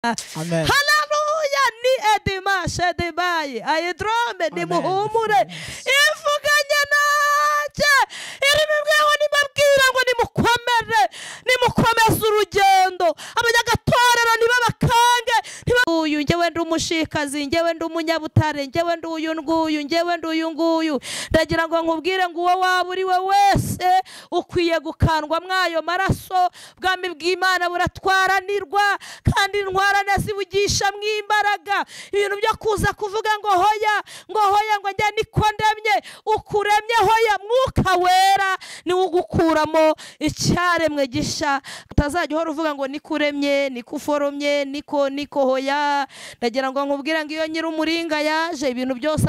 Amen. Haleluya ni edima shedebaye ayidrome ni muhumure ivuganye nanjye iribibweho nibabwira ngo nimukomere nimukomeze urugendo abanyagatorero nibabakange uyu ngewe ndi umushikazi ngewe ndi umunyabutare ngewe ndi uyu nguyu ngewe ndi uyu nguyu ndagira ngo nkubwire ngo uwo waba uri we wese ukwiye gukandwa mwayo maraso. Bwami bw'Imana buratwaranirwa kandi intwarane zibugisha mwimbaraga. Ibintu byo kuza kuvuga ngo hoya ngo hoya ngo njye niko ndemye ukuremye hoya mwuka wera ni ugukuramo icyaremwe gisha. Utazajya uhora uvuga ngo nikuremye nikuforomye niko niko hoya. Ndagira ngo nkubwire ngo iyo nyiri umuringa yaje ibintu byose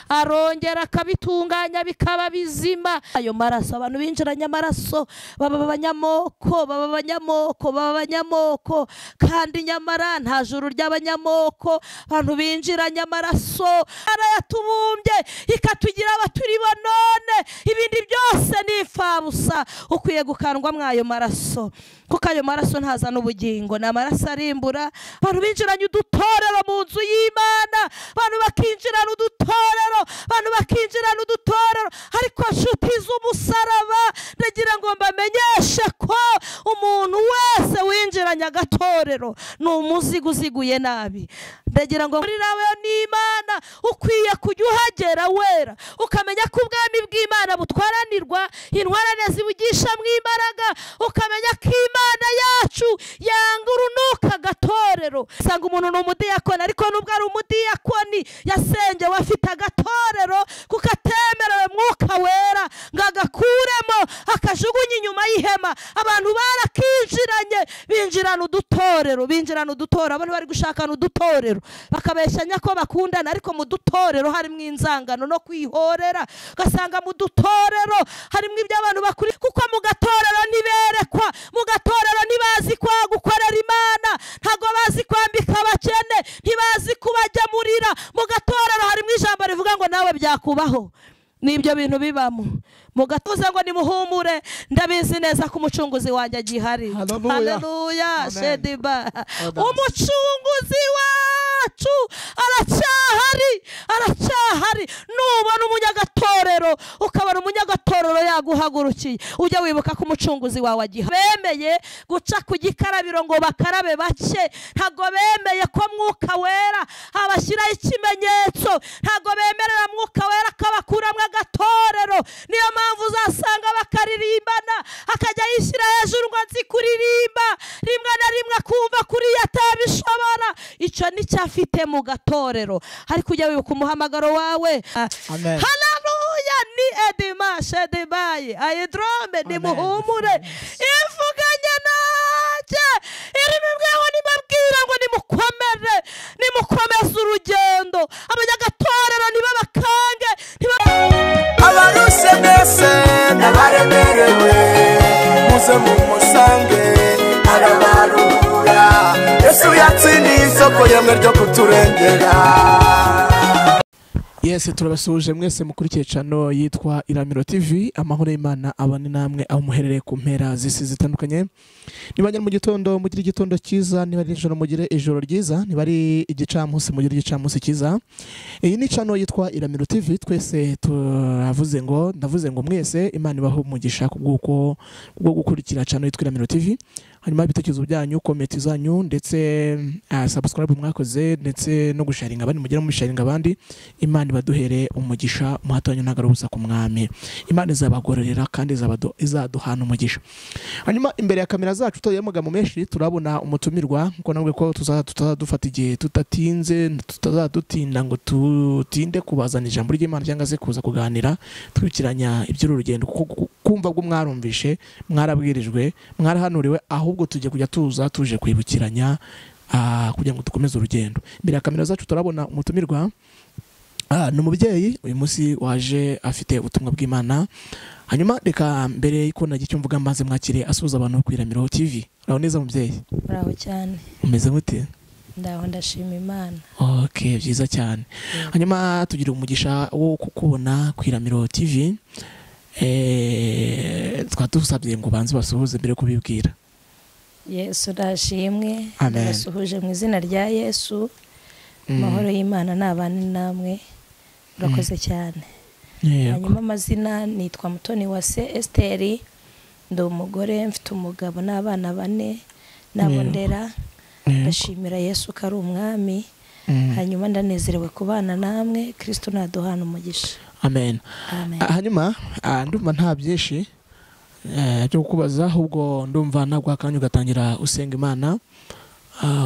arongera akabitunganya bikaba bizima. Ayo maraso abantu binjiranye amaraso baba abanyamoko baba abanyamoko baba abanyamoko kandi nyamara nta juru ry'abanyamoko. Abantu binjiranye amaraso arayatubumbye ikatugira abaturi none ibindi byose ni imfabusa. Ukwiye gukandwa mwayo maraso kuko ayo maraso ntazana ubugingo, ni amaraso arimbura. Abantu binjiranye udutorero mu nzu y'Imana, abantu bakinjirana udutorero, abantu bakinjirana udutorero. Ariko nshuti z'umusaraba ndagira ngo mbamenyeshe ko umuntu wese winjiranye agatorero ni umuzigo uziguye nabi. Ndagira ngo muri nawe n'Imana ukwiye kujya uhagera wera ukamenya ko ubwami bw'Imana butwaranirwa intwarane zibugisha mwimbaraga, ukamenya ko Imana yacu yanga urunuka agatorero. Usanga umuntu ni umudiyakoni ariko nubwo ari umudiyakoni yasengewe afite agatorero kuko atemerewe mwuka wera ngo agakuremo akajugunya inyuma y'ihema. Abantu barakinjiranye binjirana udutorero binjirana udutorero. Abantu bari gushakana udutorero bakabeshanya ko bakundana ariko mu dutorero harimo inzangano no kwihorera. Ugasanga mu dutorero harimo ibyo abantu bakuri kuko mu gatorero niberekwa, mu gatorero ntibazi kwa gukorera Imana, ntago bazi kwambika abakene, ntibazi kubajyamurira. Mu gatorero harimo ijambo rivuga ngo nawe byakubaho. Nibyo bintu bibamo mu gatuza ngo nimuhumure ndabizi neza ko umucunguzi wanjye agihari. Haleluya shediba umucunguzi wacu aracyahari aracyahari. Nubona umunyagatorero ukabona umunyagatorero yaguhagurukiye ujya wibuka ko umucunguzi wawe agihari. Bemeye guca ku gikarabiro ngo bakarabe bake, ntago bemeye ko mwuka wera abashyiraho ikimenyetso, ntago bemerera mwuka wera kabakuramwe agatorero. Niyo mpamvu uzasanga bakaririmbana akajya yishyira hejuru ngo nzi kuririmba, rimwe na rimwe akumva kuri atabishobora. Icyo nicyo afite mu gatorero. Ariko ujya wibuka umuhamagaro wawe. Haleluya ni edima shedebaye ayidrome ni muhumure ivuganye nanjye iribibweho nibabwira ngo nimukomere nimukomeze urugendo abanyagatorero nibabakange. Abaruse mwese n'abaremerewe muze mumusange arabarura. Yesu yatsindiye isoko yemwe ryo kuturengera. Yes, turabasuhuje mwese mukurikiye channel yitwa Iramiro TV. Amahoro y'Imana abane namwe aho muherereye ku mpera z'isi zitandukanye. Niba ari mu gitondo mugire igitondo cyiza, niba ari ijoro mugire ijoro ryiza, niba ari igicamunsi mugire igicamunsi cyiza. Iyi ni channel yitwa Iramiro TV. Twese turavuze ngo ndavuze ngo mwese Imana ibahe umugisha kubw'uko bwo gukurikira channel yitwa Iramiro TV. Hanyuma ibitekerezo byanyu, comment zanyu ndetse subscribe mwakoze ndetse no gusharinga abandi mugera mu sharinga abandi. Imana ibaduhere umugisha, umuhatanyo ntagarubuza ku mwami. Imana izabagororera kandi izaduhana umugisha. Hanyuma imbere ya kamera zacu tugiye amagambo menshi turabona umutumirwa nkuko nabwe ko tutazadufata igihe tutatinze tutazadutinda ngo tutinde kubazana ijambo ry'Imana cyangwa se kuza kuganira twikiranya iby'uru rugendo kuko kumva bwo mwarumvishe mwarabwirijwe mwarahanuriwe, ahubwo tujye kujya tuza tuje kwibukiranya kugira ngo dukomeze urugendo. Imbere ya kamera zacu turabona umutumirwa ni umubyeyi uyu munsi waje afite ubutumwa bw'Imana. Hanyuma reka mbere yuko nagira icyo mvuga mbanze mwakire asuhuza abantu ku Iramiro TV. Uraho neza mubyeyi? Uraho cyane. Umeze gute? Ndaho ndashima Imana. Okay, byiza cyane. Hanyuma tugira umugisha wo kukubona ku Iramiro TV. Twadusabye ngo banze basuhuze mbere kubibwira. Yesu ndashimwe. Amen. Ndabasuhuje mu izina rya Yesu. Amahoro y'Imana n'abane namwe. Urakoze cyane. Hanyuma amazina nitwa Mutoni wa Se Esther, ndi umugore mfite umugabo n'abana bane nabo ndera. Ndashimira Yesu ko ari umwami. Hanyuma ndanezerewe kubana namwe. Kristo naduhana umugisha. Amen. Hanyuma ndumva nta byinshi cyo kukubaza, ahubwo ndumva nagwa akanya ugatangira usenga Imana,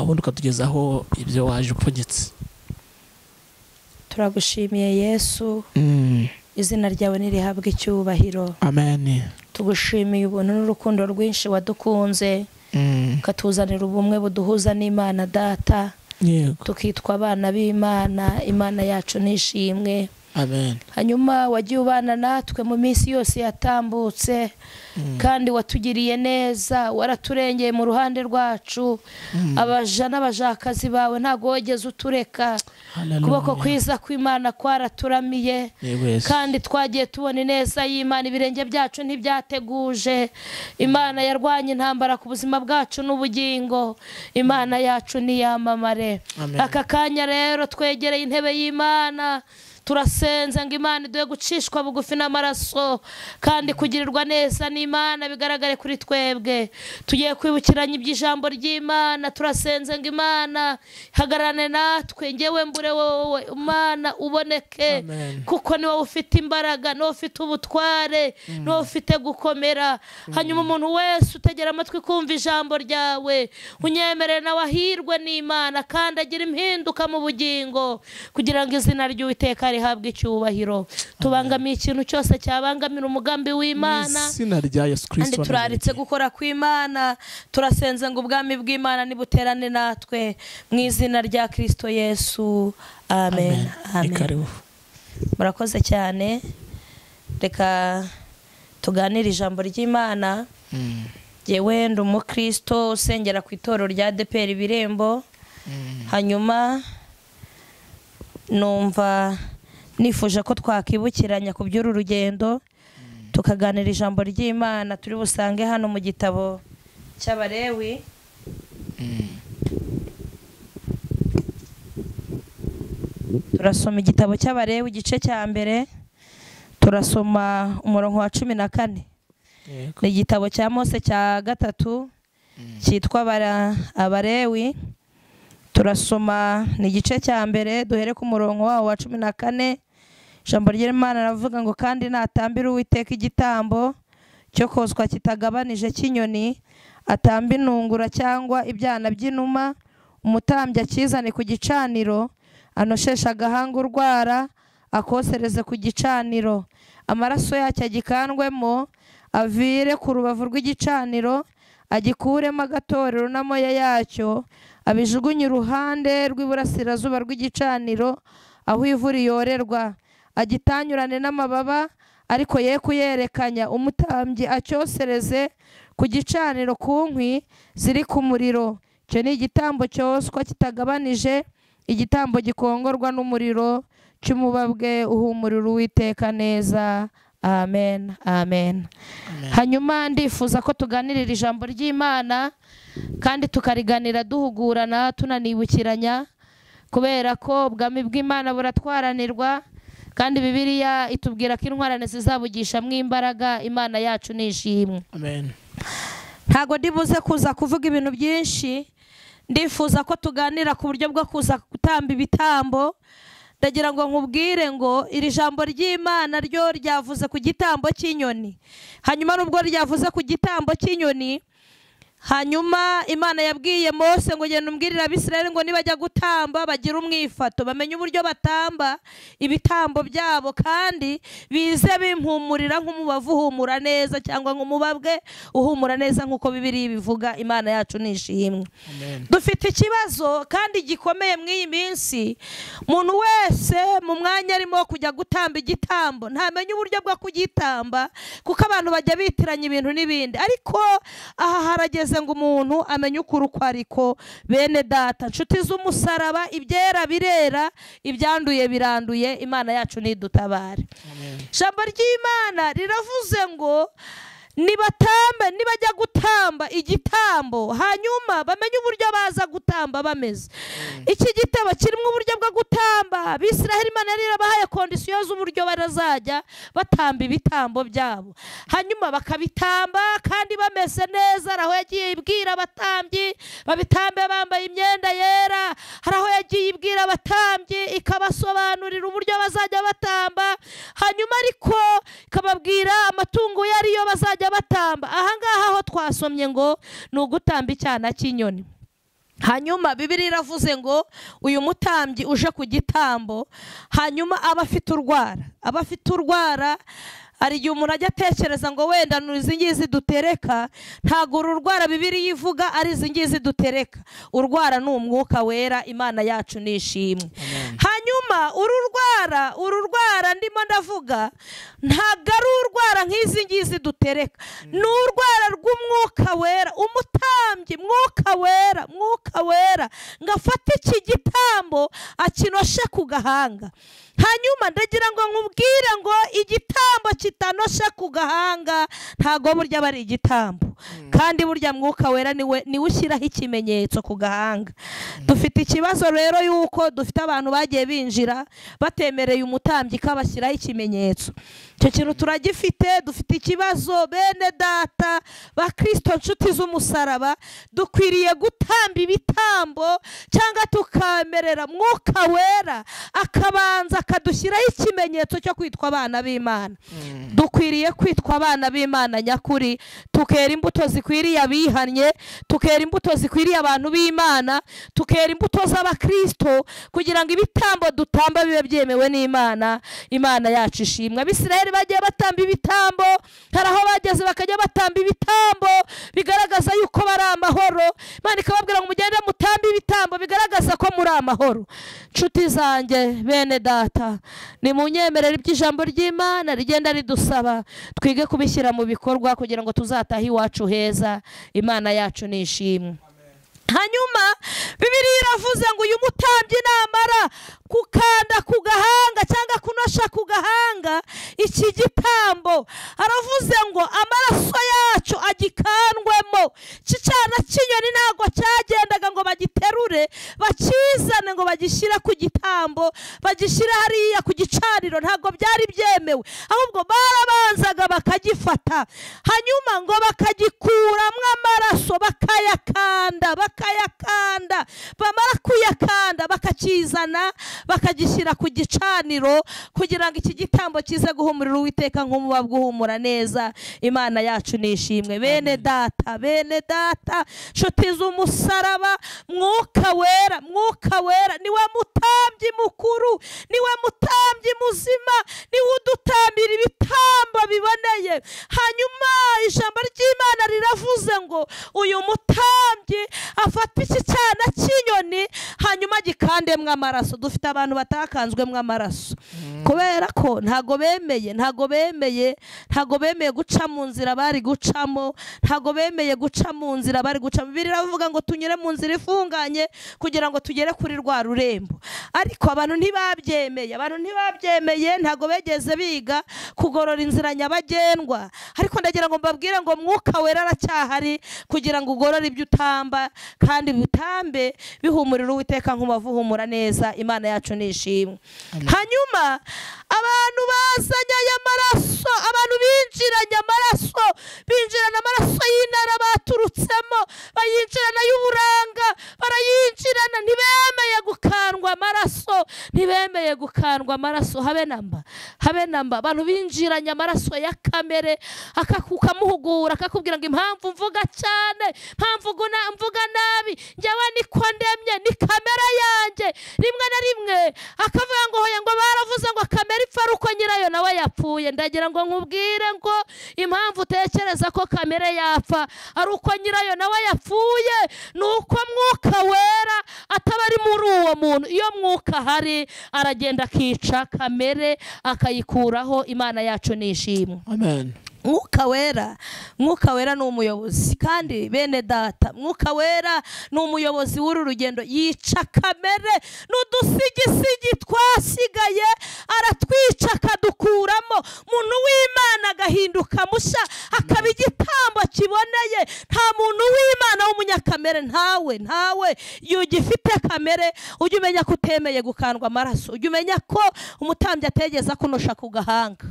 ubundi ukatugezaho ibyo waje upfunyitse. Turagushimiye Yesu. Izina ryawe nirihabwe icyubahiro. Amen. Tugushimiye ubuntu n'urukundo rwinshi wadukunze, ukatuzanira ubumwe buduhuza n'Imana Data. Yego. Tukitwa abana b'Imana. Imana yacu nishimwe. Amen. Hanyuma wagiye ubana natwe mu minsi yose yatambutse, kandi watugiriye neza, waraturengeye mu ruhande rwacu. Abaja n'abajakazi bawe ntago wogeze utureka. Kuboko kwiza kw'Imana kwaraturamiye, kandi twagiye tubona ineza y'Imana. Ibirenge byacu ntibyateguje. Imana yarwanye intambara ku buzima bwacu n'ubugingo. Imana yacu niyamamare. Aka kanya rero twegereye intebe y'Imana, turasenze ngo Imana iduhe gucishwa bugufi n'amaraso, kandi kugirirwa neza n'Imana bigaragare kuri twebwe. Tugiye kwibukiranya iby'ijambo ry'Imana. Turasenze ngo Imana hagararane natwe, ngewe mbure wowe Imana uboneke. Amen. Kuko ni wowe ufite imbaraga, ni wowe ufite ubutware, ni wowe ufite gukomera. Hanyuma umuntu wese utegera amatwi kumva ijambo ryawe, unyemerere nawe ahirwe n'Imana, kandi agira impinduka mu bugingo, kugira ngo izina ry'Uwiteka rihabwe icyubahiro. Tubangamiye ikintu cyose cyabangamira umugambi w'Imana. Izina rya Yesu Kristo. Kandi turaritse gukora kw'Imana. Turasenze ngo ubwami bw'Imana nibuterane natwe mu izina rya Kristo Yesu. Amen. Amen. Murakoze cyane. Reka tuganire ijambo ry'Imana. Jewe ndi umukristo usengera ku itorero rya ADEPR Birembo. Hanyuma numva nifuje ko twakibukiranya ku by'uru rugendo, tukaganira ijambo ry'Imana turi busange hano mu gitabo cy'Abalewi. Turasoma igitabo cy'Abalewi igice cya mbere, turasoma umurongo wa 14. Ni igitabo cya Mose cya gatatu cyitwa Abalewi. Turasoma ni igice cya mbere duhere ku murongo wawo wa 14. Ijambo ry'Imana ravuga ngo kandi natambira Uwiteka igitambo cyo koswa kitagabanije cy'inyoni, atamba inungura cyangwa ibyana by'inuma, umutambyi akizane ku gicaniro, anoshesha agahanga urwara, akosereze ku gicaniro, amaraso yacyo agikandwemo, avire ku rubavu rw'igicaniro, agikuremo agatorero n'amoya yacyo, abijugunye iruhande rw'iburasirazuba rw'igicaniro aho ivu riyorerwa, agitanyurane n'amababa, ariko ye kuyerekanya. Umutambyi acyosereze ku gicaniro ku nkwi ziri ku muriro. Icyo ni igitambo cyoswa kitagabanije, igitambo gikongorwa n'umuriro cy'umubabwe uhumurira Uwiteka neza. Amen. Amen. Hanyuma ndifuza ko tuganirira ijambo ry'Imana, kandi tukariganira duhugurana, tunanibukiranya, kubera ko ubwami bw'Imana buratwaranirwa, kandi Bibiliya itubwira ko intwarane zizabugishamo imbaraga. Imana yacu nishimwe. Amen. Ntago ndibuze kuza kuvuga ibintu byinshi. Ndifuza ko tuganira ku buryo bwo kuza gutamba ibitambo. Ndagira ngo nkubwire ngo iri jambo ry'Imana ryo ryavuze ku gitambo cy'inyoni. Hanyuma nubwo ryavuze ku gitambo cy'inyoni, hanyuma Imana yabwiye Mose ngo genda umbwirire Abisirayeli ngo nibajya gutamba bagira umwifato, bamenye uburyo batamba ibitambo byabo, kandi bize bimpumurira nk'umubavu uhumura neza, cyangwa nk'umubabwe uhumura neza, nk'uko Bibiliya ibivuga. Imana yacu nishimwe. Dufite ikibazo kandi gikomeye mu iyi minsi. Umuntu wese mu mwanya arimo kujya gutamba igitambo ntamenye uburyo bwo kugitamba, kuko abantu bajya bitiranya ibintu n'ibindi. Ariko aha harageze ngo umuntu amenye ukuri uko ariko. Bene data, nshuti z'umusaraba, ibyera birera, ibyanduye biranduye. Imana yacu nidutabare. Ijambo ry'Imana riravuze ngo Nibatambe, nibajya gutamba igitambo, hanyuma bamenye uburyo baza gutamba bameze. Iki gitabo kirimo uburyo bwo gutamba. Abisiraheli Imana yari yarabahaye kondisiyo z'uburyo barazajya batamba ibitambo byabo, hanyuma bakabitamba kandi bameze neza. Hari aho yagiye ibwira abatambyi babitambe bambaye imyenda yera, hari aho yagiye ibwira abatambyi ikabasobanurira uburyo bazajya batamba, hanyuma ariko ikababwira amatungo yariyo bazajya batamba. Ahangaha ho twasomye ngo ni ugutamba icyana cy'inyoni. Hanyuma Bibiliya iravuze ngo uyu mutambyi uje ku gitambo, hanyuma aba afite urwara, aba afite urwara. Hari igihe umuntu ajya atekereza ngo wenda izi ngizi dutereka, ntabwo uru rwara Bibiliya ivuga ari izi ngizi dutereka. Urwara ni umwuka wera, Imana yacu ni ishimwe. Hanyuma uru rwara ndimo ndavuga ntabwo ari urwara nk'izi ngizi dutereka, ni urwara rw'umwuka wera. Umutambyi mwuka wera, mwuka wera ngo afate iki gitambo akinoshe ku gahanga. Hanyuma ndagira ngo nkubwire ngo igitambo kitanoshe ku gahanga ntago burya bari igitambo. Kandi burya mwuka wera niwe ushyiraho ikimenyetso ku gahanga. Dufite ikibazo rero yuko dufite abantu bagiye binjira batemereye umutambyi kabashyiraho ikimenyetso. Icyo kintu turagifite, dufite ikibazo bene data ba Kristo nshuti z'umusaraba, dukwiriye gutamba ibitambo cyangwa tukamerera mwuka wera akabanza akadushyiraho ikimenyetso cyo kwitwa abana b'Imana. Dukwiriye kwitwa abana b'Imana nyakuri, tukera imbuto zikwiriye abihannye, tukera imbuto zikwiriye abantu b'Imana, tukera imbuto z'abakristo, kugira ngo ibitambo dutamba bibe byemewe n'Imana. Imana yacu ishimwe. Abisiraheli bagiye batamba ibitambo, hari aho bageze bakajya batamba ibitambo bigaragaza yuko bari amahoro. Imana ikababwira ngo mugende mutambe ibitambo bigaragaza ko muri amahoro. Nshuti zanjye bene data, nimunyemerere iby'ijambo ry'Imana rigenda ridusaba, twige kubishyira mu bikorwa kugira ngo tuzatahe iwacu heza. Imana yacu ni ishimwe. Hanyuma Bibiliya iravuze ngo uyu mutambyi namara gukanda ku gahanga cyangwa kunosha ku gahanga iki gitambo, aravuze ngo amaraso yacu agikandwemo. Iki cyana cy'inyoni ntabwo cyagendaga ngo bagiterure bakizane ngo bagishyire ku gitambo, bagishyire hariya ku gicaniro, ntabwo byari byemewe. Ahubwo barabanzaga bakagifata, hanyuma ngo bakagikuramwo amaraso, bakayakanda bakayakanda, bamara kuyakanda bakakizana bakagishyira ku gicaniro kugira ngo iki gitambo kize guhumurira Uwiteka nk'umubavu uhumura neza. Imana yacu ni ishimwe. Bene data, bene data, nshuti z'umusaraba, mwuka wera, mwuka wera niwe mutambyi mukuru, niwe mutambyi muzima, niwe udutambira ibitambo biboneye. Hanyuma ijambo ry'Imana riravuze ngo uyu mutambyi afata iki cyana cy'inyoni hanyuma gikandemwe amaraso. Dufite abantu batakanzwemwe amaraso kubera ko ntago bemeye, ntago bemeye, ntago bemeye guca mu nzira bari gucamo, ntago bemeye guca mu nzira bari gucamo. Bibiliya iravuga ngo tunyure mu nzira ifunganye kugira ngo tugere kuri rwa rurembo, ariko abantu ntibabyemeye, abantu ntibabyemeye, ntago begeze biga kugorora inzira nyabagendwa. Ariko ndagira ngo mbabwire ngo mwuka wera aracyahari kugira ngo ugorore ibyo utamba kandi bitambe bihumurira Uwiteka nk'umubavu uhumura neza. Imana yacu ni ishimwe. Hanyuma abantu bazanye aya maraso, abantu binjiranye amaraso, binjirana amaraso y'intara baturutsemo, bayinjirana y'uburanga, barayinjirana, ntibemeye gukandwa amaraso, ntibemeye gukandwa amaraso, habe namba, habe namba. Abantu binjiranye amaraso ya kamere, akamuhugura akakubwira ngo impamvu mvuga cyane, impamvu mvuga nabi, njyewe niko ndemye, ni kamera yanjye. Rimwe na rimwe akavuga ngo hoya, ngo baravuze ngo kamera ipfa uko nyirayo nawe yapfuye. Ndagira ngo nkubwire ngo impamvu utekereza ko kamere yapfa ari uko nyirayo nawe yapfuye, ni uko mwuka wera ataba ari muri uwo muntu. Iyo mwuka ahari aragenda akica kamere akayikuraho. Imana yacu ni ishimwe. Amen. Mwuka wera, Mwuka wera ni umuyobozi. Kandi bene data, Mwuka wera ni umuyobozi w'uru rugendo. Yica kamere n'udusigisigi twasigaye, aratwica akadukuramo. Muntu w'Imana agahinduka mushya, akaba igitambo kiboneye. Nta muntu w'Imana w'umunyakamere, ntawe, ntawe. Iyo ugifite kamere ujye umenya ko utemeye gukandwa amaraso, ujye umenya ko umutambyi ategeza kunosha ku gahanga.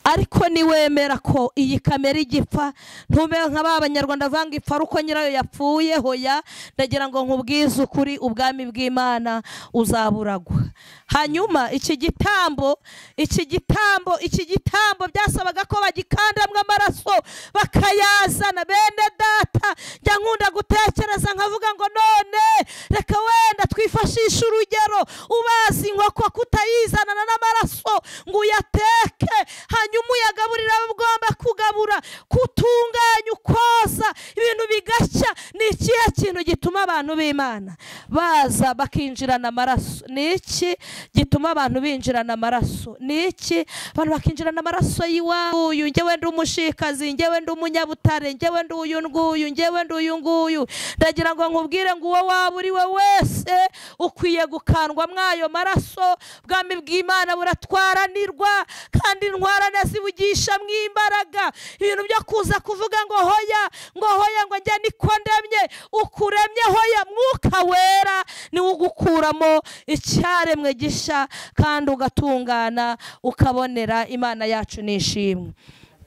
Ariko niwemera ko iyi kamera igipfa, ntume nka ba banyarwanda vanga ipfa uko nyirayo yapfuye. Hoya, ndagira ngo nkubwize ukuri, ubwami bw'Imana uzaburagwa. Hanyuma iki gitambo, iki gitambo, iki gitambo byasabaga ko bagikandamwe amaraso bakayazana. Bene data, njya nkunda gutekereza nkavuga ngo none reka wenda twifashishe urugero, ubazi inkoko kutayizanana n'amaraso ngo uyateke, hanyuma uyagaburira abo ugomba kugabura, kutunganya ukoza ibintu bigashya. Ni ikihe kintu gituma abantu b'Imana baza bakinjirana amaraso? Ni iki gituma abantu binjirana amaraso? Ni iki abantu bakinjirana amaraso y'iwawe? Njyewe ndi umushikazi, njyewe ndi umunyabutare, njyewe ndi uyu nguyu, njyewe ndi uyu nguyu. Ndagira ngo nkubwire ngo uwo waba uri we wese ukwiye gukandwa mwayo maraso. Ubwami bw'Imana buratwaranirwa, kandi intwarane zibugisha mwimbaraga. Ibintu byo kuza kuvuga ngo hoya, ngo hoya, ngo njye niko ndemye, ukuremye hoya. Mwuka wera ni ugukuramo icyaremwe gisha, kandi ugatungana ukabonera Imana yacu nishimwe.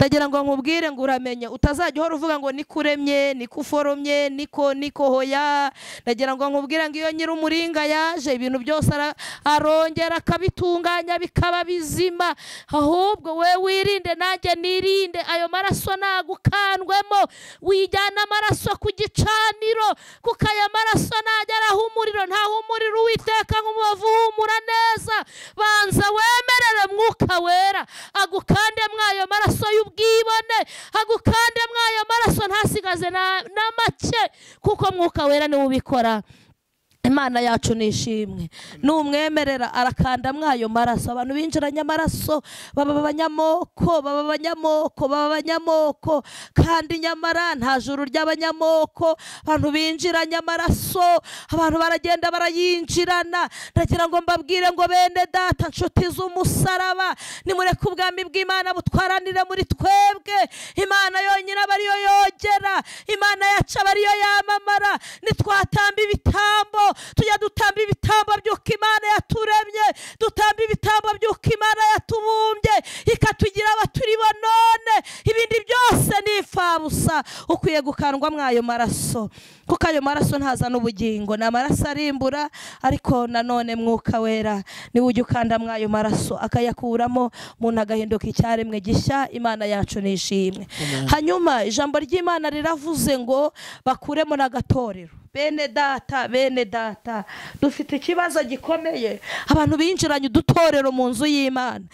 Ndagira ngo nkubwire ngo uramenye, utazajya uhora uvuga ngo nikuremye, nikuforomye, niko niko. Hoya, ndagira ngo nkubwire ngo iyo nyiri umuringa yaje ibintu byose arongera akabitunganya bikaba bizima. Ahubwo we wirinde, nanjye nirinde, ayo maraso nagukandwemo. Wijyana amaraso ku gicaniro, kuko aya maraso najya arahumuriro, nta humuriro Uwiteka nk'umubavu uhumura neza. Banza wemerere Mwuka wera agukande mwayo maraso y'ubwibone, agukande mwayo maraso ntasigaze na make, kuko Mwuka wera niwe ubikora. Imana yacu nishimwe. Numwemerera arakanda mwayo maraso. Abantu binjiranye amaraso baba abanyamoko, baba abanyamoko, baba abanyamoko, kandi nyamara nta juru ry'abanyamoko. Abantu binjiranye amaraso, abantu baragenda barayinjirana. Ndagira ngo mbabwire ngo bene data, nshuti z'umusaraba, nimureke ubwami bw'Imana butwaranire muri twebwe. Imana yonyine aba ariyo yogera, Imana yacu aba ariyo yamamara. Nitwatamba ibitambo, tujya dutamba ibitambo by'uko Imana yaturemye, dutamba ibitambo by'uko Imana yatubumbye ikatugira abaturibo none. Ibindi byose ni imfabusa. Ukwiye gukandwa mwayo maraso, kuko ayo maraso ntazana ubugingo, ni amaraso arimbura. Ariko nanone Mwuka wera niwe ujya ukanda mwayo maraso akayakuramo, umuntu agahinduka icyaremwe gishya. Imana yacu nishimwe. Hanyuma ijambo ry'Imana riravuze ngo bakuremo n'agatorero. Bene data, bene data, dufite ikibazo gikomeye. Abantu binjiranye udutorero mu nzu y'Imana.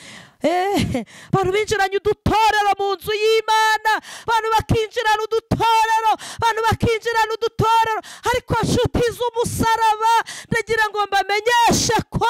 Abantu binjiranye udutorero mu nzu y'Imana, abantu bakinjirana udutorero, abantu bakinjirana udutorero. Ariko nshuti z'umusaraba, ndagira ngo mbamenyeshe ko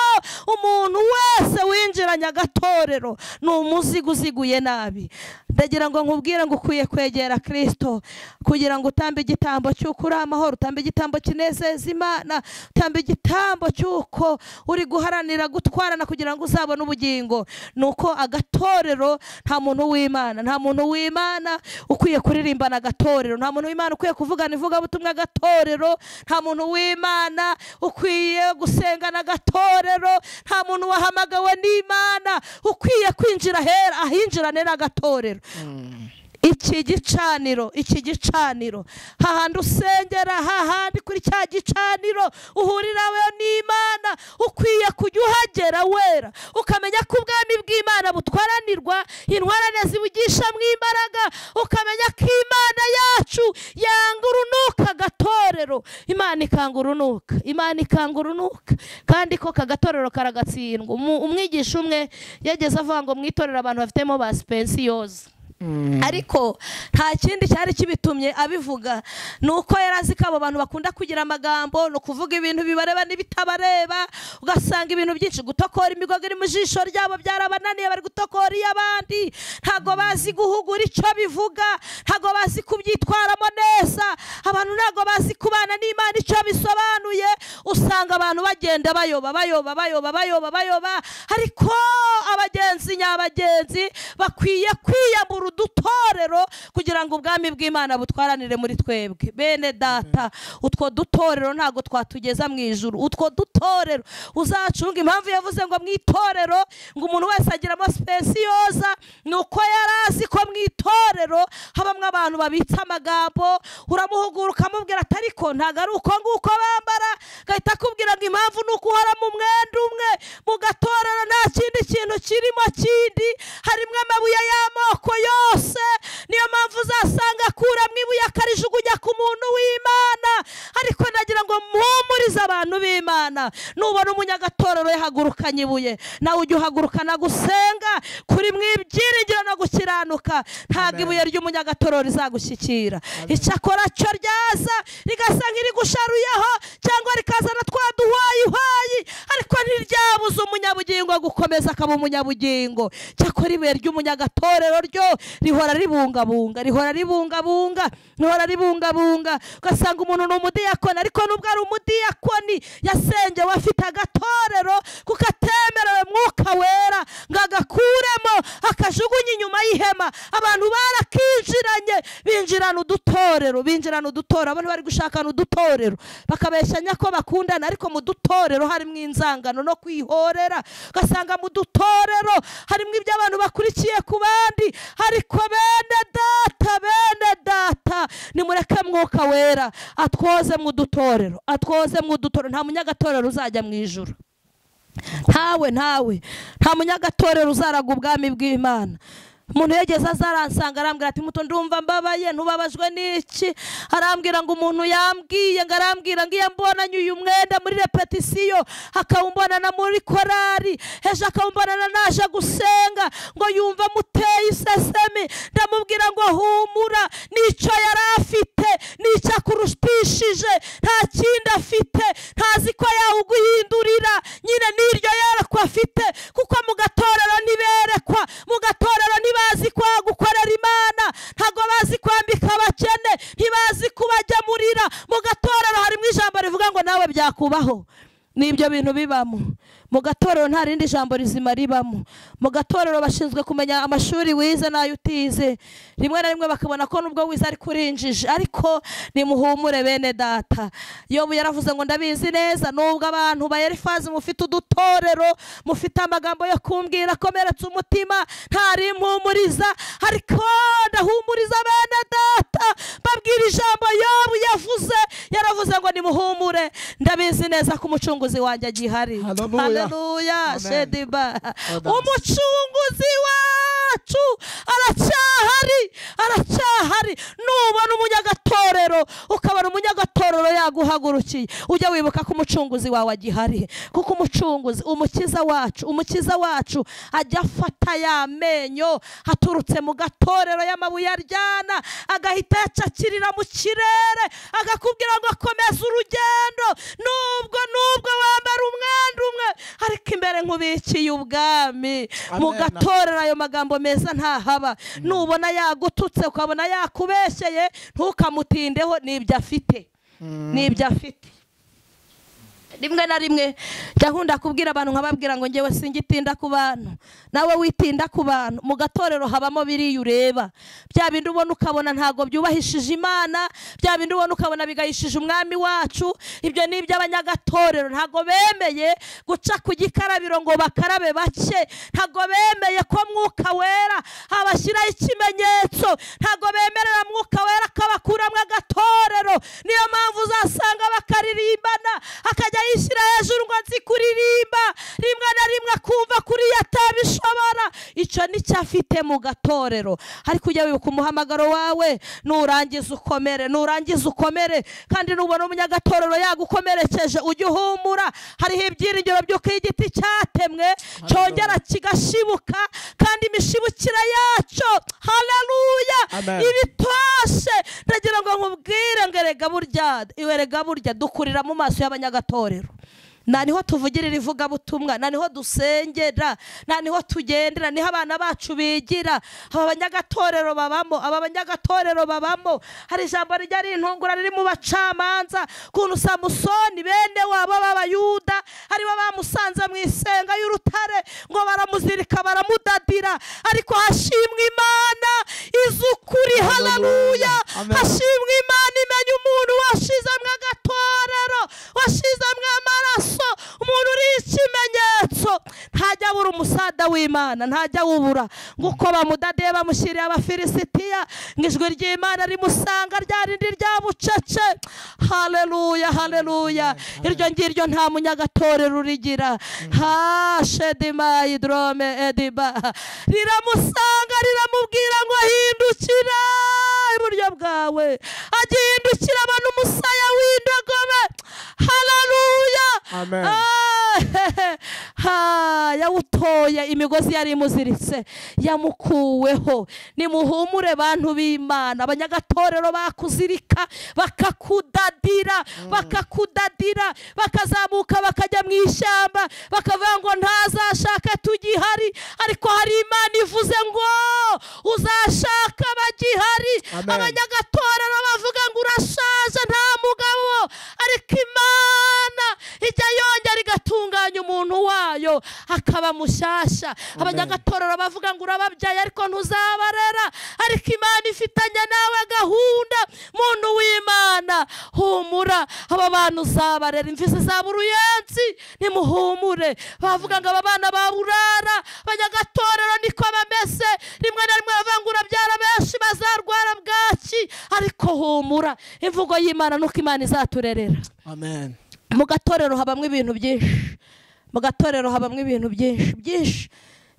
umuntu wese winjiranye agatorero ni umuzigo uziguye nabi. Ndagira ngo nkubwire ngo ukwiye kwegera Kristo kugira ngo utambe igitambo cy'uko uri amahoro, utambe igitambo kinezeza Imana, utambe igitambo cy'uko uri guharanira gutwarana kugira ngo uzabone ubugingo. Nuko agatorero, nta muntu w'Imana, nta muntu w'Imana ukwiye kuririmbana agatorero, nta muntu w'Imana ukwiye kuvugana ivugabutumwa agatorero, nta muntu w'Imana ukwiye gusengana agatorero, nta muntu wahamagawe n'Imana ukwiye kwinjira hera ahinjirane n'agatorero. Iki gicaniro, iki gicaniro, hahandi usengera, hahandi kuri cya gicaniro uhurira we n'Imana, ukwiye kujya uhagera wera, ukamenya ko ubwami bw'Imana butwaranirwa, intwarane zibugisha mu imbaraga, ukamenya ko Imana yacu yanga urunuka agatorero. Imana ikanga urunuka, Imana ikanga urunuka, kandi ko kagatorero karagatsindwa. Umwigisha umwe yageze avuga ngo mwitorero abantu bafitemo ba spensiyoza. Ariko nta kindi cyari kibitumye abivuga, nuko yarazi ko abo bantu bakunda kugira amagambo no kuvuga ibintu bibareba n'ibitabareba, ugasanga ibintu byinshi gutokora imigogo iri mu jisho ryabo byarabananiye, bari gutokora iy'abandi, ntago bazi guhugura icyo bivuga, ntago bazi kubyitwaramo neza, abantu ntago bazi kubana n'Imana icyo bisobanuye. Usanga abantu bagenda bayoba bayoba bayoba bayoba bayoba. Ariko abagenzi nyabagenzi bakwiye kwiyambura udutorero kugira ngo ubwami bw'Imana butwaranire muri twebwe. Bene data, utwo dutorero ntago twatugeza mu ijuru. Utwo dutorero uzacunga. Impamvu yavuze ngo mu itorero ngo umuntu wese agiramo spesiyoza, nuko yarazi ko mu itorero habamwe abantu babitsa amagambo. Uramuhugura ukamubwira ati ariko ntago ari uko nguko bambara, gahita akubwira ngo impamvu nuko uhora mu mwenda umwe. Mu gatorero nta kindi kintu kirimo kindi, harimo amabuye y'amoko yose. Niyo mpamvu uzasanga akuramo ibuye akarijugunya ku muntu w'Imana. Ariko nagira ngo mpumurize abantu b'Imana, nubona umunyagatorero yahagurukanye ibuye, nawe ujye uhagurukana gusenga kuri mu ibyiringiro no gukiranuka. Ntabwo ibuye ry'umunyagatorero rizagushyikira. Icyakora cyo ryaza rigasa nk'irigusharuyeho cyangwa rikazana twa duhwayihwayi, ariko ntiryabuza umunyabugingo gukomeza akaba umunyabugingo. Cyakora ibuye ry'umunyagatorero ryo rihora ribungabunga, rihora ribungabunga, rihora ribungabunga. Ugasanga umuntu ni umudiyakoni, ariko nubwo ari umudiyakoni yasengewe afite agatorero, kuko atemerewe Mwuka Wera ngo agakuremo akajugunye inyuma y'ihema. Abantu barakinjiranye, binjirana udutorero, binjirana udutorero. Abantu bari gushakana udutorero bakabeshanya ko bakundana, ariko mu dutorero harimo inzangano no kwihorera. Ugasanga mu dutorero harimo ibyo abantu bakurikiye ku bandi. Ariko bene data, bene data, nimureke Mwuka Wera atwoze mu dutorero, atwoze mu dutorero. Nta munyagatorero uzajya mu ijuru. Ntawe, ntawe, nta munyagatorero uzaraga ubwami bw'Imana. Umuntu yageze azaransanga arambwira ati muto ndumva mbabaye, ntubabajwe n'iki? Arambwira ngo umuntu yambwiye, ngo arambwira ngo iyo mbonanye uyu mwenda muri repetisiyo, akawumbonana muri korari, ejo akawumbonana naje gusenga, ngo yumva muteye isesemi. Ndamubwira ngo humura, n'icyo yari afite n'icyo akurushishije, nta kindi afite, ntazi ko yawuguhindurira nyine n'iryo yerekwa afite. Kuko mu gatorero ntiberekwa, mu gatorero ntibazi kwa gukorera Imana, ntago bazi kwambika abakene, ntibazi kubajyamurira. Mu gatorero harimo ijambo rivuga ngo nawe byakubaho. Nibyo bintu bibamo mu gatorero, nta rindi jambo rizima ribamo. Mu gatorero bashinzwe kumenya amashuri wize n'ayo utize, rimwe na rimwe bakabona ko nubwo wize ariko urinjije. Ariko nimuhumure bene data, Yobu yaravuze ngo ndabizi neza, nubwo abantu ba Elifazi mufite udutorero, mufite amagambo yo kumbwira akomeretsa umutima, ntari mpumuriza, ariko ndahumuriza bene data, babwira ijambo Yobu yavuze. Yaravuze ngo nimuhumure, ndabizi neza ko umucunguzi wanjye agihari. Haleluya, shediba. Umucunguzi wacu aracyahari, aracyahari. Nubona umunyagatorero ukabona umunyagatorero yaguhagurukiye, ujya wibuka ko umucunguzi wawe agihari. Kuko umucunguzi, umukiza wacu, umukiza wacu ajya afata ya menyo aturutse mu gatorero y'amabuye aryana, agahita yacakirira mu kirere, agakubwira ngo komeza urugendo, nubwo wambara umwenda umwe, ariko imbere nkubikiye ubwami. Mu gatorero ayo magambo meza ntahaba. Nubona yagututse ukabona yakubeshyeye, ntukamutindeho, nibyo afite, nibyo afite. Rimwe na rimwe njya nkunda kubwira abantu nkababwira ngo ngewe singitinda ku bantu, nawe witinda ku bantu. Mu gatorero habamo biriya ureba, bya bindi ubona ukabona ntago byubahishije Imana, bya bindi ubona ukabona bigayishije umwami wacu. Ibyo ni iby'abanyagatorero. Ntago bemeye guca ku gikarabiro ngo bakarabe bake, ntago bemeye ko Mwuka Wera abashyiraho ikimenyetso, ntago bemerera Mwuka Wera akabakuramo agatorero. Niyo mpamvu uzasanga bakaririmbana, akajya yishyira hejuru ngo nzi kuririmba, rimwe na rimwe akumva kuri yatabishobora. Icyo nicyo afite mu gatorero. Ariko ujya wibuka umuhamagaro wawe, nurangiza ukomere, nurangiza ukomere. Kandi nubona umunyagatorero yagukomerekeje, ujye uhumura, hariho ibyiringiro by'uko igiti cyate cyatemwe cyongera kigashibuka, kandi imishibukira yacyo, haleluya, ibitoshe. Ndagira ngo nkubwire ngo erega burya, erega burya dukurira mu maso y'abanyagatorero. Na niho tuvugirira ivugabutumwa, na niho dusengera, na niho tugendera, niho abana bacu bigira. Aba banyagatorero babamo, aba banyagatorero babamo. Hari ijambo rijya rintungura riri mu bacamanza, kuntu Samusoni bene wabo b'Abayuda aribo bamusanze mu isenga y'urutare ngo baramuzirika baramudadira, ariko hashimwe Imana izukuri, haleluya. Hashimwe Imana imenya umuntu washizemwe agatorero, washizemwe amaraso, umuntu uri ikimenyetso. Ntajya abura umusada w'Imana, ntajya awubura. Nguko bamudadiye bamushyiriye Abafilisitiya, ngo ijwi ry'Imana rimusanga rya rindi rya bucece. Haleluya, haleluya. Iryo ngiryo nta munyagatorero urigira. Ha shedima idrome ediba, riramusanga riramubwira ngo hindukira iburyo bwawe. Agihindukira abantu umusaya w'indogobe. Haleluya. Amen. Yawutoye imigozi yari imuziritse, yamukuweho. Nimuhumure bantu b'Imana, abanyagatorero bakuzirika bakakudadira, bakakudadira, bakazamuka bakajya mu ishyamba, bakavuga ngo ntazashaka tugihari, ariko hari Imana ivuze ngo uzashaka bagihari. Abanyagatorero bavuga ngo urashaje nta mugabo, ariko Imana ijya yongera igatunganya umuntu wayo akaba mushyashya. Abanyagatorero bavuga ngo urababyaye ariko ntuzabarera, ariko Imana ifitanye nawe gahunda. Muntu w'Imana humura, aba bantu uzabarera, imfizi zaba uruyenzi, nimuhumure. Bavuga ngo aba bana baburara, abanyagatorero niko bameze, rimwe na rimwe bavuga ngo urabyara benshi bazarwara bwaki, ariko humura, imvugo y'Imana nuko Imana izaturerera. Amen. Mu gatorero habamwe ibintu byinshi, mu gatorero habamwe ibintu byinshi byinshi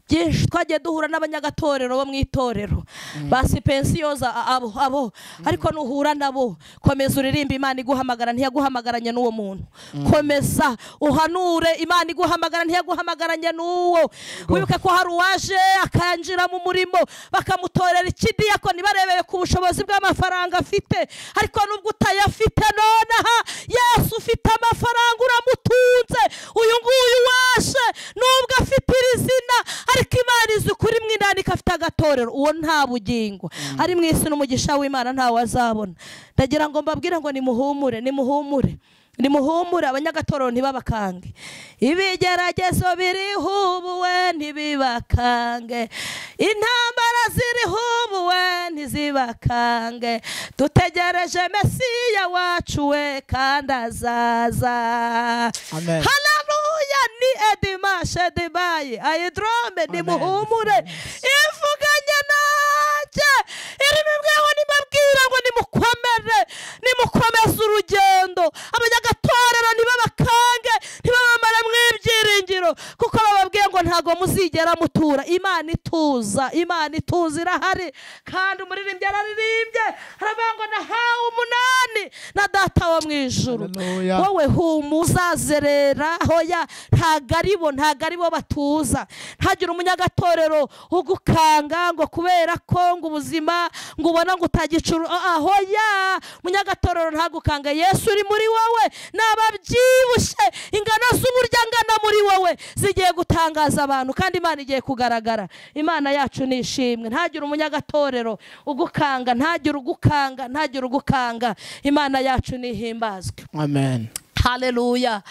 byinshi. Twagiye duhura n'abanyagatorero bo mu itorero basi pensiyoza abo abo, ariko nuhura nabo komeza uririmba Imana iguhamagara, ntiyaguhamagaranye n'uwo muntu. Komeza uhanure Imana iguhamagara, ntiyaguhamagaranye n'uwo. Wibuke ko hari uwaje akanjira mu murimo bakamutorera ikidiyakoni barebeye ku bushobozi bw'amafaranga afite, ariko nubwo utayafite nonaha Yesu ufite amafaranga uramutunze. Uyu nguyu waje nubwo afite iri zina, ariko Imana izi kuri mwindani afite agatorero, uwo nta bugingo ari mu isi n'umugisha w'Imana ntawe azabona. Ndagira ngo mbabwire ngo nimuhumure, nimuhumure, nimuhumure. Abanyagatorero ntibabakange, ibigeragezo biriho ubuwe ntibibakange, intambara ziriho ubuwe ntizibakange, dutegereje Mesiya wacu we kandi azaza. Amen. Haleluya. Ni edima shedibayi ayidrome, nimuhumure. Ivuganye nanjye irimo imbweho, nimabwira ngo nimukomere, nimukomeze urugendo. Abanyagatorero ntibabakange, ntibabamare mwibyiringiro, kuko bababwiye ngo ntago muzigera mutura. Imana ituza, Imana ituza irahari. Kandi umuririmbyi araririmbye aravuga ngo nahawe 8 na data wo mu ijuru. Wowe humuzazerera, hoya ntago aribo batuza. Ntagira umunyagatorero ugukanga ngo kubera ko ngo ubuzima ngo ubona ngo utagicuru, ahoya munyagatorero ntagukanga. Yesu uri muri wowe, nababyibushye ingano z'uburyo angana muri wowe zigiye gutangaza abantu, kandi Imana igiye kugaragara. Imana yacu ni ishimwe. Ntagira umunyagatorero ugukanga, ntagira ugukanga, ntagira ugukanga. Imana yacu ni ihimbazwe. Amen. Haleluya.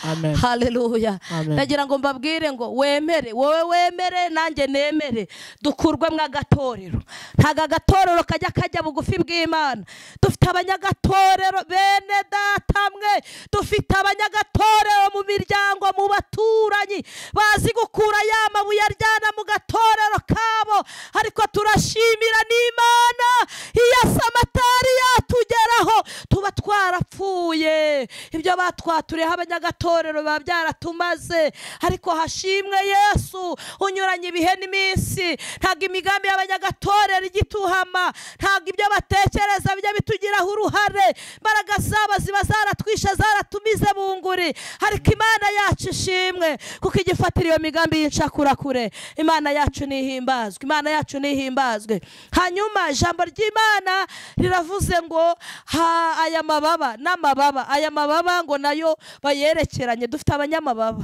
Haleluya. Ndagira ngo mbabwire ngo wemere, wowe wemere nanjye nemere, dukurwe mwa gatorero. Ntago agatorero kajya kajya bugufi bw'Imana. Dufite abanyagatorero bene data mwe, dufite abanyagatorero mu miryango, mu baturanyi, bazi gukura ya mabuye aryana mu gatorero kabo, ariko turashimira n'Imana iyo samatari yatugeraho tuba twarapfuye. twarapfuye, ibyo batwaturiyeho abanyagatorero biba byaratumaze. Ariko hashimwe Yesu unyuranye ibihe n'iminsi. Ntabwo imigambi y'abanyagatorero igituhama, ntabwo ibyo batekereza bijya bitugiraho uruhare. Imbaraga zabo ziba zaratwishe, zaratumize bunguri. Ariko Imana yacu ishimwe kuko igifatira iyo migambi y'incakurakure. Imana yacu nihimbazwe, Imana yacu nihimbazwe. Hanyuma ijambo ry'Imana riravuze ngo aya mababa n'amababa, aya mababa ngo nayo bayerekeranye. Dufite abanyamababa,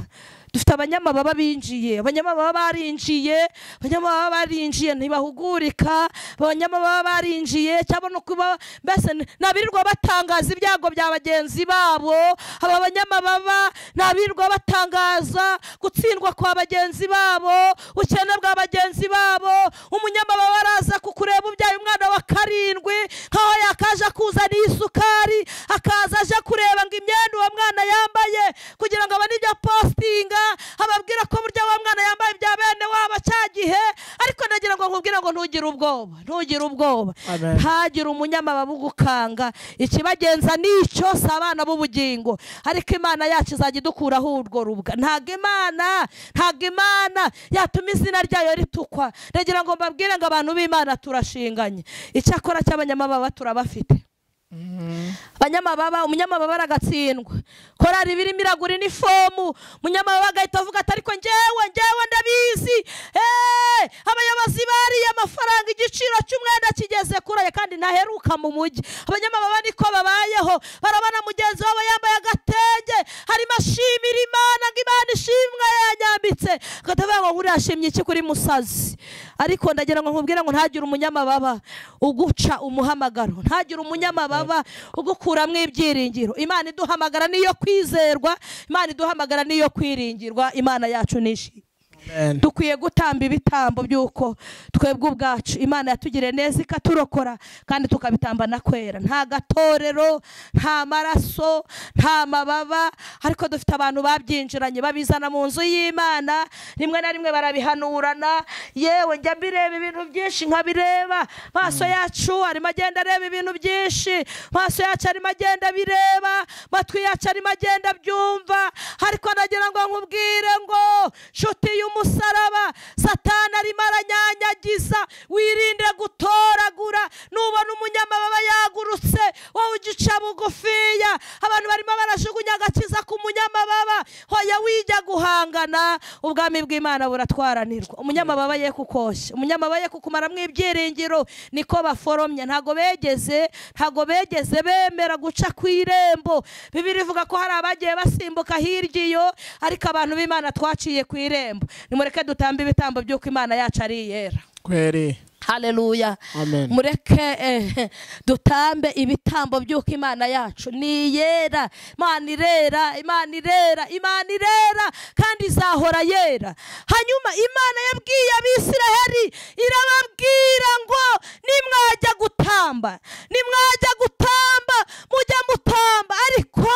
dufite abanyamababa binjiye, abanyamababa barinjiye, abanyamababa barinjiye ntibahugurika, abanyamababa barinjiye cyangwa no kuba mbese nabirirwa batangaza ibyago bya bagenzi babo. Aba banyamababa nabirirwa batangaza gutsindwa kwa bagenzi babo, ubukene bwa bagenzi babo. Umunyamababa araza kukureba ubyaye umwana wa 7 nkaho yakaje kuzana isukari, akaza aje kureba ngo imyenda uwo mwana yambaye kugira ngo abone ibyo postinga, ababwira ko burya wa mwana yambaye ibya bene waba cyagihe. Ariko nagira ngo nkubwire ngo ntugire ubwoba, ntugire ubwoba, ntagire umunyamababa ugukanga. Ikibagenza nicyo si abana b'ubugingo, ariko Imana yacu izajya idukuraho urwo rubwa. Ntabwo Imana, ntabwo Imana yatuma izina ryayo ritukwa. Ndagira ngo mbabwire ngo abantu b'Imana turashinganye. Icyakora cy'abanyamababa turabafite. Abanyamababa, umunyamababa aragatsindwa. Korari birimo iragura inifomu, umunyamababa agahita avuga ati ariko njyewe ndabizi, abayobozi bariye amafaranga, igiciro cy'umwenda kigeze kure kandi ntaheruka mu mujyi. Abanyamababa niko babayeho, barabana mugenzi wabo yambaye agatenge, harimo ashimira Imana ngo Imana ishimwe yanyambitse, akatavuga ngo uriya ashimye iki kuri musazi. Ariko ndagira ngo nkubwire ngo ntagire umunyamababa uguca umuhamagaro, ntagire umunyamababa ugukuramo ibyiringiro. Imana iduhamagara niyo kwizerwa, Imana iduhamagara niyo kwiringirwa. Imana yacu nishi. Dukwiye gutamba ibitambo by'uko twebwe ubwacu Imana yatugiriye neza ikaturokora, kandi tukabitamba na kwera. Nta gatorero, nta maraso, nta mababa, ariko dufite abantu babyinjiranye babizana mu nzu y'Imana, rimwe na rimwe barabihanurana. Yewe njya mbireba ibintu byinshi nkabireba, maso yacu arimo agenda areba ibintu byinshi, maso yacu arimo agenda bireba, matwi yacu arimo agenda abyumva. Ariko nagira ngo nkubwire ngo nshuti y'umusaraba, Satani arimo aranyanyagiza, wirinde gutoragura. Nubona umunyamababa yagurutse wowe ugica bugufiya. Abantu barimo barajugunya agakiza ku munyamababa, hoya wijya guhangana. Ubwami bw'Imana buratwaranirwa. Umunyamababa ye kukoshya, umunyamababa ye kukumaramwo ibyiringiro. Niko baforomye, ntago begeze bemera guca ku irembo. Bibiliya ivuga ko hari abagiye basimbuka hirya iyo, ariko abantu b'Imana twaciye ku irembo. Nimureke dutambe ibitambo by'uko Imana yacu ari iyera. Kweri. Haleluya. Amen. Mureke dutambe ibitambo by'uko Imana yacu ni iyera. Imana irera, Imana irera, Imana irera kandi izahora yera. Hanyuma Imana yabwiye Abisiraheli irababwira ngo nimwajya gutamba, nimwajya gutamba mujya mutamba, ariko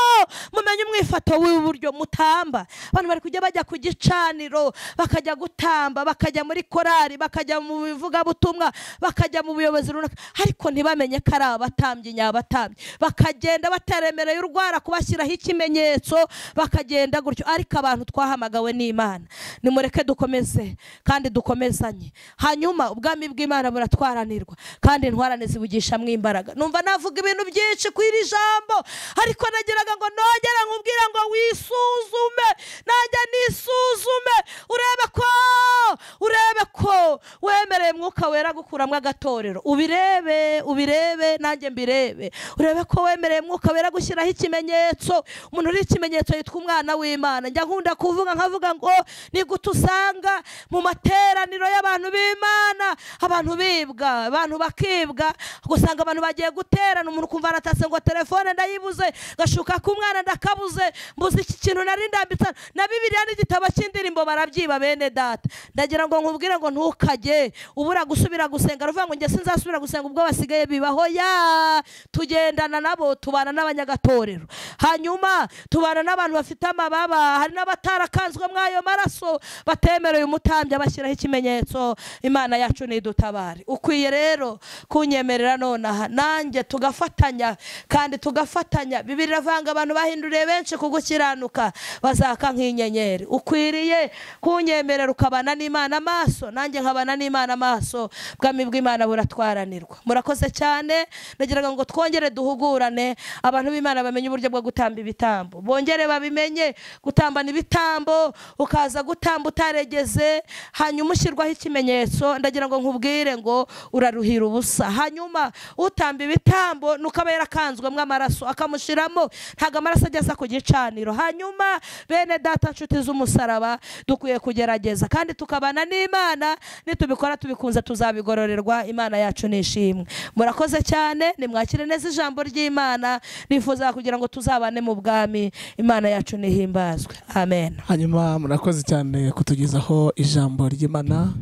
mumenye umwifato w'uburyo mutamba. Abantu bari kujya bajya ku gicaniro bakajya gutamba, bakajya muri korari, bakajya mu bivugabutumwa, bakajya mu buyobozi runaka, ariko ntibamenye ko ari abatambyi nyabatambyi. Bakagenda bataremereye urwara kubashyiraho ikimenyetso, bakagenda gutyo. Ariko abantu twahamagawe n'Imana, nimureke dukomeze kandi dukomezanye. Hanyuma ubwami bw'Imana buratwaranirwa kandi intwarane zibugishamo imbaraga. Numva navuga ibintu byinshi ku iri jambo, ariko nagiraga ngo nongera nkubwira ngo wisuzume, najya nisuzume, urebe ko wemereye Mwuka Wera gukuramwo agatorero. Ubirebe, ubirebe nanjye mbirebe. Urebe ko wemereye Mwuka Wera gushyiraho ikimenyetso. Umuntu uri ikimenyetso yitwa umwana w'Imana. Njya nkunda kuvuga nkavuga ngo ni gute usanga mu materaniro y'abantu b'Imana abantu bibwa, abantu bakibwa, gusanga abantu bagiye guterana, umuntu kumva aratase ngo telefone ndayibuze, gashuka ku mwana ndakabuze, mbuze iki kintu nari ndambitse na Bibiliya n'igitabo cy'indirimbo barabyiba. Bene data, ndagira ngo nkubwire ngo ntukajye ubura gusubira gusenga aravuga ngo njye sinzasubira gusenga ubwo basigaye bibaho. Ya tugendana nabo, tubana n'abanyagatorero, hanyuma tubana n'abantu bafite amababa, hari n'abatarakanzwe mwayo maraso batemereye umutambyi abashyiraho ikimenyetso. Imana yacu nidutabare. Ukwiye rero kunyemerera nonaha nanjye tugafatanya, kandi tugafatanya. Bibiliya iravanga abantu bahinduriye benshi kugukiranuka bazaka nk'inyenyeri. Ukwiriye kunyemerera ukabana n'Imana amaso, nanjye nkabana n'Imana amaso. Bwami bw'Imana buratwaranirwa. Murakoze cyane. Nagiraga ngo twongere duhugurane, abantu b'Imana bamenye uburyo bwo gutamba ibitambo, bongere babimenye gutambana ibitambo. Ukaza gutamba utaregeze, hanyuma ushyirwaho ikimenyetso, ndagira ngo nkubwire ngo uraruhira ubusa. Hanyuma utamba ibitambo nuko aba yarakanzwemo amaraso akamushiramo, ntago amaraso ageza ku gicaniro. Hanyuma bene data nshuti z'umusaraba, dukwiye kugerageza kandi tukabana n'Imana. Nitubikora tubikunze tuzabigororerwa. Imana yacu nishimwe. Murakoze cyane, nimwakire neza ijambo ry'Imana. Nifuza kugira ngo tuzabane mu bwami. Imana yacu nihimbazwe. Amen. Hanyuma murakoze cyane kutugezaho ijambo ry'Imana.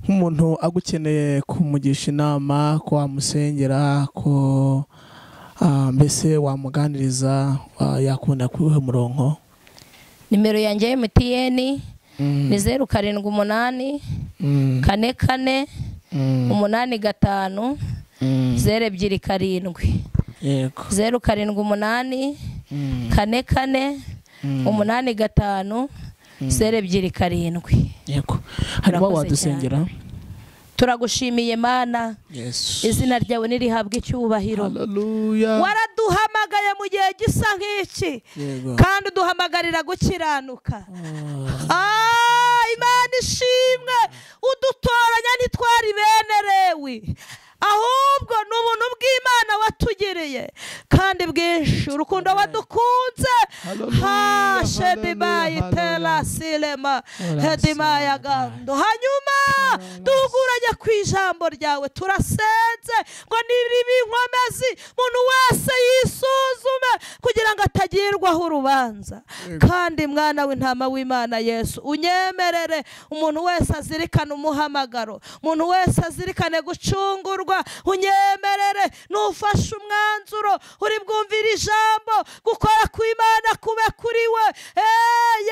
Nk'umuntu agukeneye kumugisha inama, ko wamusengera, ko mbese wamuganiriza, yakubona kuri murongo? Nimero yanjye ya MTN ni 078 44 85 027. Yego. 078 44 85 027. Yego. Harimo wadusengera. Turagushimiye Mana. Yes. Izina ryawe nirihabwe icyubahiro. Hallelujah. Waraduhamagaye mu gihe gisa nk'iki, kandi uduhamagarira gukiranuka. Imana ishimwe, udutoranya ntitwari bene Lewi, ahubwo ni ubuntu bw'Imana watugiriye kandi bwinshi, urukundo wadukunze. Ha shedibayi tela silema hedimaya gando. Hanyuma duhuguranye ku ijambo ryawe, turasenze ngo niribi inkomezi umuntu wese yisuzume kugira ngo atagirwaho urubanza. Kandi mwana w'intama w'Imana Yesu, unyemerere umuntu wese azirikane umuhamagaro, umuntu wese azirikane gucungurwa. Unyemerere nufashe umwanzuro uri bwumvira ijambo, gukora kw'Imana kube kuri we.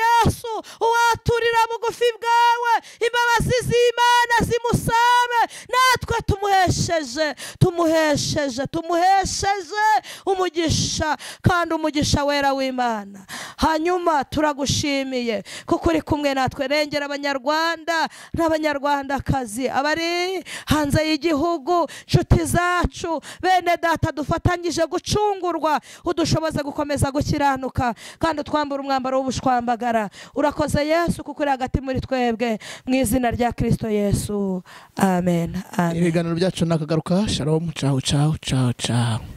Yesu, uwaturira bugufi bwawe, imbabazi z'Imana zimusabe, natwe tumuhesheje tumuhesheje tumuhesheje umugisha, kandi umugisha wera w'Imana. Hanyuma turagushimiye kuko uri kumwe natwe. Rengera abanyarwanda n'abanyarwandakazi abari hanze y'igihugu, nshuti zacu, bene data dufatanyije gucungurwa, udushoboze gukomeza gukiranuka kandi utwambura umwambaro w'ubushwambagara. Urakoze Yesu kuko uri hagati muri twebwe, mu izina rya Kristo Yesu. Amen. Amen. Ibiganiro byacu nakagaruka. Shalom. Ciao ciao ciao ciao.